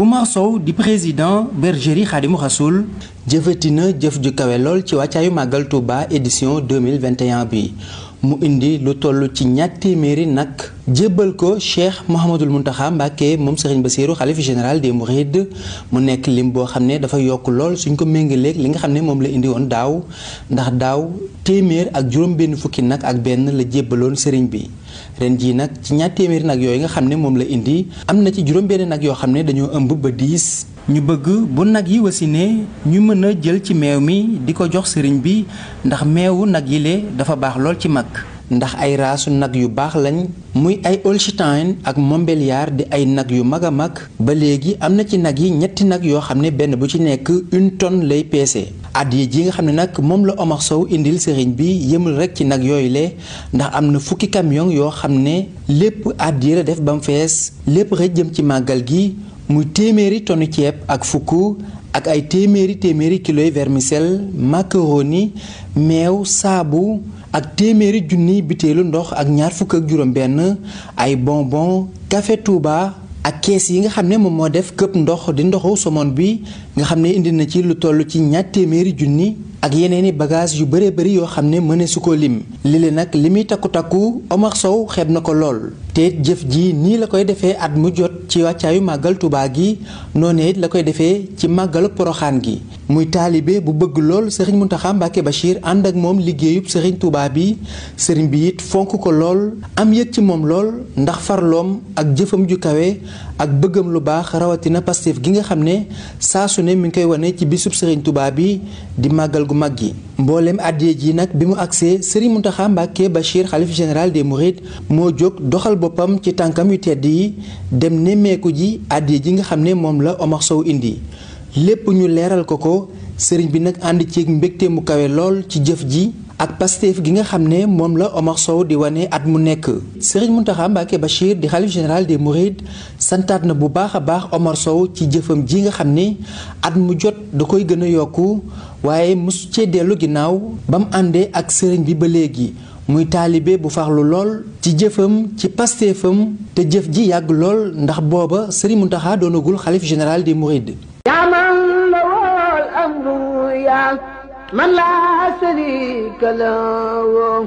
Oumar Sow di président bergerie Khadimou Rassoul jëfati na jëf ju kawe lool ci wàccaayu màggal Touba édition 2021 bi mu indi lu toll ci ñaar téeméeri nag jébbal ko Cheikh Mouhamadoul Mountakha Mbacké moom Serigne Bassirou xalifa général des Mourides mu nekk lim boo xam ne dafa yokk lool suñ ko méngaleeg li nga xam ne moom la indi woon daaw ndax daaw téeméer ak juróom-benn fukki nag ak benn la jébbaloon Serigne bi. ren jii nag ci ñaar téeméeri nag yooyu nga xam ne moom la indi am na ci juróom-benn nag yoo xam ne dañoo ëmb ba 10 ñu bëgg bu nag yi wasine ñu mën a jël ci meew mi di ko jox sëriñ bi ndax meewu nag yi lee dafa baax lool ci mag ndax ay raasu nag yu baax lañ muy ay Holstein ak Montbéliarde di ay nag yu mag a mag ba léegi am na ci nag yi ñetti nag yoo xam ne benn bu ci nekk 1 tonne lay peese. addiya ji nga xam ne nag moom la Omar Sow indil sëriñ bi yëmul rek ci nag yooyu le ndax am na fukki camion yoo xam ne lépp addiya la def ba mu fees lépp rek jëm ci màggal gi muy téeméeri tonne ceeb ak fukk ak ay téeméeri kiloy vermicelle macaroni meew saabu ak téeméeri junniy biteelu ndox ak ñaar fukk ak juróom benn ay bonbon café Touba ak kees yi nga xam ne moom moo def këpp ndox di ndoxu somon bi nga xam ne indi na ci lu toll ci ñaar téeméeri junni ak yeneeni bagage yu bëree bëri yoo xam ne mëne su ko lim lile nag li muy takku Omar Sow xeeb na ko lool te jëf ji nii la koy defee at mu jot ci wàccaayu màggal Touba gi noonu it la koy defee ci màggalu Poroxaan gi muy taalibe bu bëgg lool Serigne Mountakha Mbacké Bachir ànd ak moom liggéeyub Serigne Touba bi Serigne bi it fonk ko lool am yëg ci moom lool ndax farloom ak jëfam ju kawe ak bëggam lu baax rawatina Pastef gi nga xam ne saa su ne mi ngi koy wane ci bisub Serigne Touba bi di màggal gu mag gi mbooleem addiya ji nag bi mu agsee Serigne Mountakha Mbacké Bachir xalif général des Mourides moo jóg doxal boppam ci tànkam yu tedd yi dem nemmeeku ji addiya ji nga xam ne moom la Omar Sow indi lépp ñu leeral ko sëriñ bi nag ànd ci mbégte mu kawe lool ci jëf ji ak Pastef gi nga xam ne moom la Omar Sow di wane at mu nekk Serigne Mountakha Mbacké Bachir di xalif général des Mourides santaat na bu baax a baax Omar Sow ci jëfam ji nga xam ne at mu jot da koy gën a yokku waaye mosu cee dellu ginnaaw ba mu àndee ak sëriñ bi ba léegi muy taalibe bu farlu lool ci jëfam ci Pastefam te jëf ji yàgg lool ndax booba Serigne Mountakha doonagul xalif général des Mourides. من لا شريك له